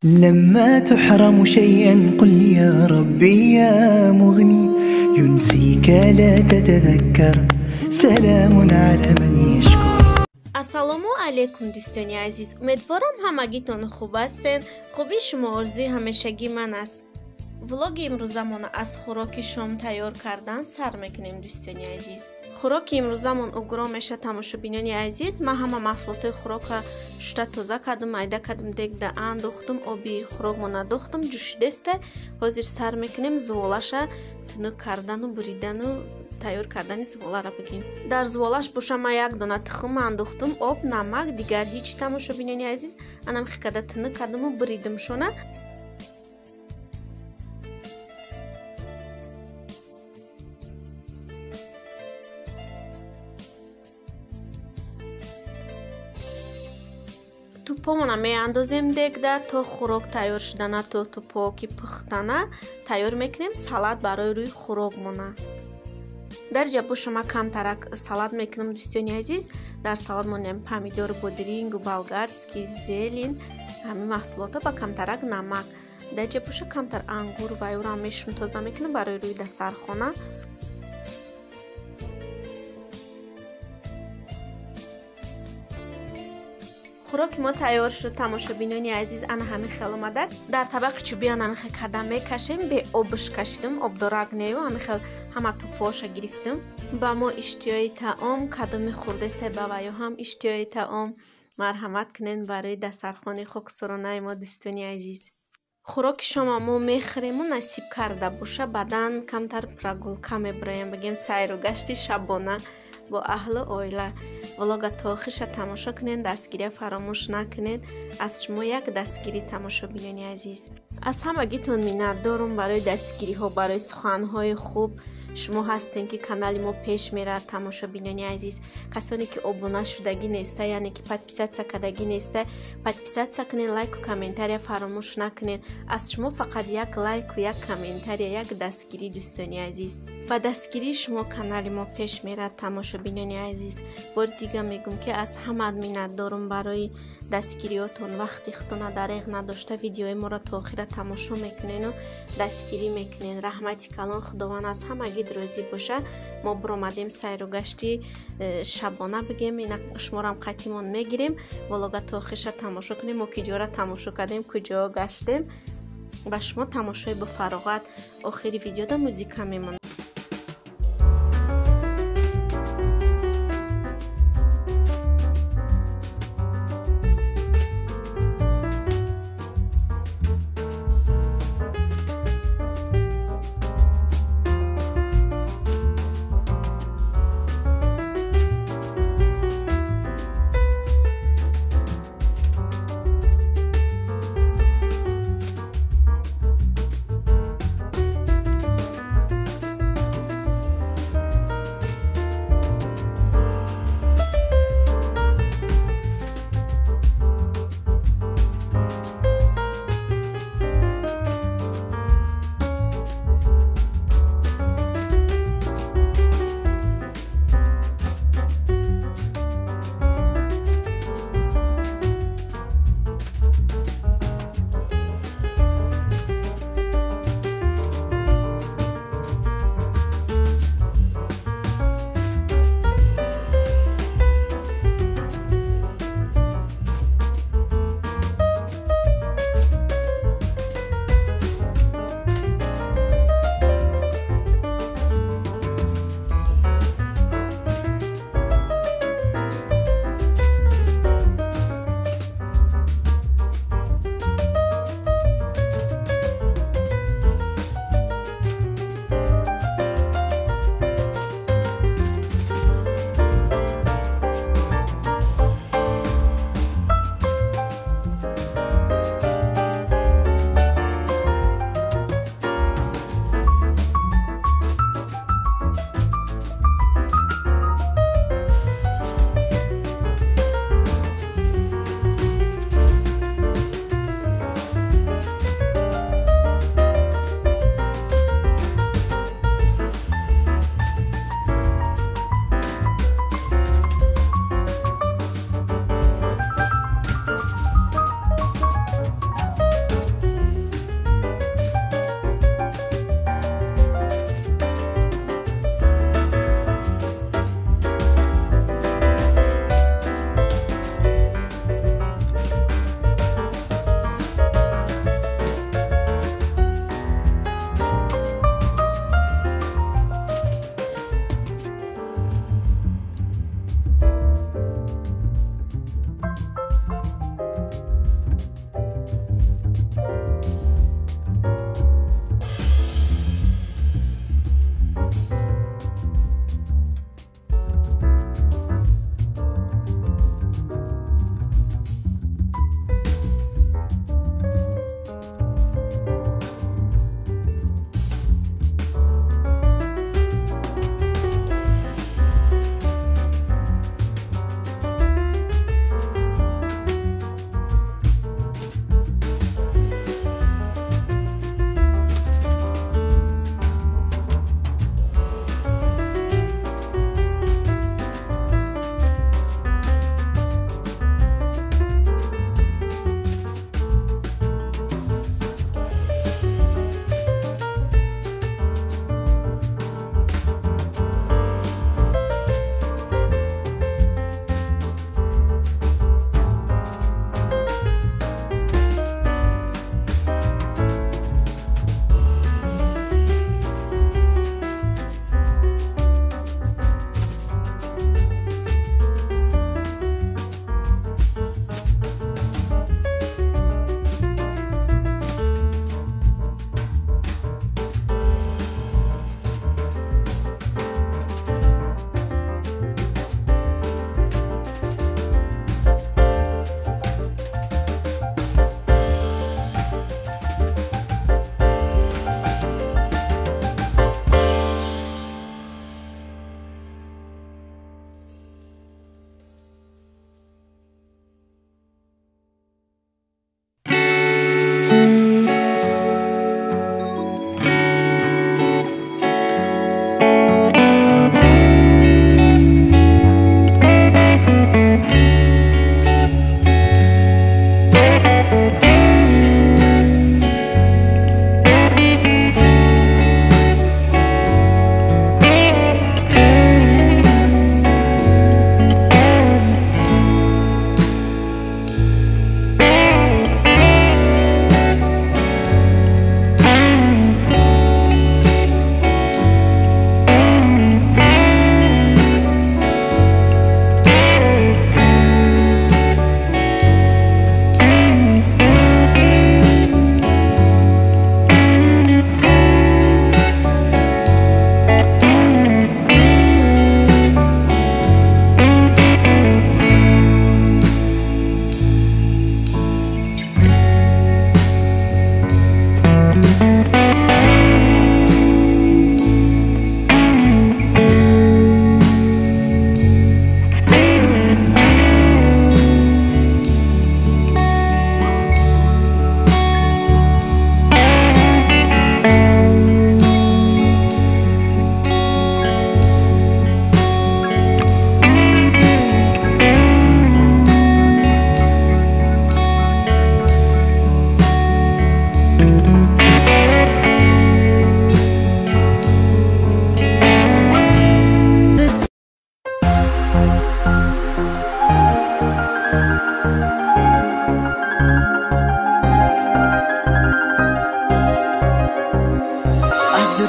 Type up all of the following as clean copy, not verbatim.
لما تحرم شيئا قل يا ربي يا مغني ينسيك لا تتذكر سلام على من يشكر. Ассалому алайкум, дӯстони азиз. Умедворам, ҳамагитон хуб ҳастен. Хубии шумо орзуи ҳамешагии ман аст. Влоги имрӯзамон аз хӯроки шом тайёр кардан сар мекунем, дӯстони азиз. Хӯроки имрӯзамон угро меша, тамошобинони азиз. Ман ҳама маҳсулотҳои хӯрокро шута тоза кардам, майда кардам, дегда андохтам, оби хӯрокмо надохтам, ҷӯшидеста. Ҳозир сар мекунем зуволаша тунук кардану буридану тайёр кардани зуволаро бигем. Дар зуволаш боша ман як дона тухм андохтам, об, намак, дигар ҳеҷ, тамошобинони азиз. Анам хикада тунук кардаму буридамшона. Тупомона меандозем дегда то хӯрок тайёр шудана, то тупо ки пухтана тайёр мекунем салат барои рӯи хӯрокмона. Дар ҷа боша ман камтарак салат мекунам, дӯстони азиз. Дар салат монем помидор, бодрингу, болгарский, зелень, ҳамин маҳсулотҳо ба камтарак намак. Дар ҷа боша камтар ангур ва юрам мешум тоза мекунам барои рӯи дастархона. Хӯроки мо тайёр шуд, тамошобинони азиз. Ана ҳамин хел омадак. Дар табақи чӯби ана ҳамин хел када мекашем, бе обш кашидам, обдорак нею, ҳамин хел ҳама тупоша гирифтам. Ба мо иштиҳои таом, кадоми хӯрдесе ба ваё ҳам иштиҳои таом. Марҳамат кунед барои дастархони хоксоронаи мо, дӯстони азиз. Хӯроки шома мо мехӯрему насиб карда боша, баъдан камтар прогулка мебироем, бигем сайру гашти шабона бо аҳлу оила. Влога то охирша тамошо кунед, дастгирия фаромӯш накунед. Аз шумо як дастгирӣ, тамошобинони азиз. Аз ҳамагитон миннатдорум барои дастгириҳо, барои суханҳои хуб. Шумо ҳастем ки канали мо пеш меравад, тамошобинони азиз. Касоне ки обуна шудагӣ неста, яъне ки подписаться кардагӣ неста, подписаться кунед, лайку комментария фаромӯш накунед. Аз шумо фақат як лайку, як комментария, як дастгирӣ, дӯстони азиз. Ба дастгирии шумо канали мо пеш меравад, тамошобинони азиз. Бори дига мегӯм ки аз ҳамаат миннатдорум барои дастгириётон. Вақти худтона дареғ надошта видеои моро то охира тамошо мекунену дастгирӣ мекунед. Раҳмати калон, Худованд аз ҳамагӣ розӣ боша. Мо биромадем сайру гашти шабона бигем, ина шуморам қатимон мегирем. Влога то охирша тамошо кунем, мо киҷора тамошо кардем, куҷо гаштем. Ба шумо тамошои бофароғат. Охири видеода музика мемонад.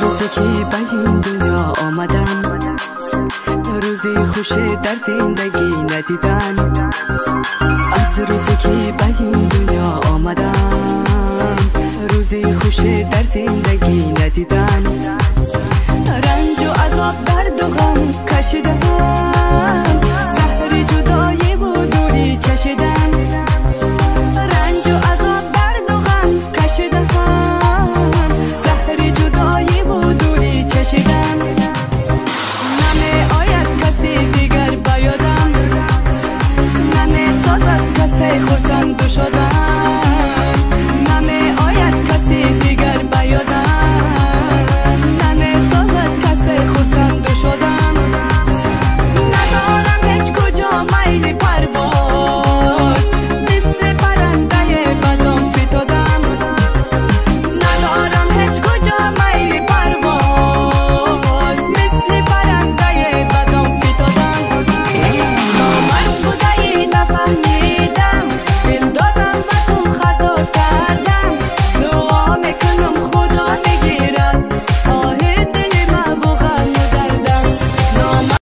Рӯзе ки ба ин дунё омадам, рӯзи хуше дар зиндагӣ надидам. Аз рӯзе ки ба ин дунё омадам, рӯзи хуше дар зиндагӣ надидам. Ранҷу азоб, дарду ғам кашидам.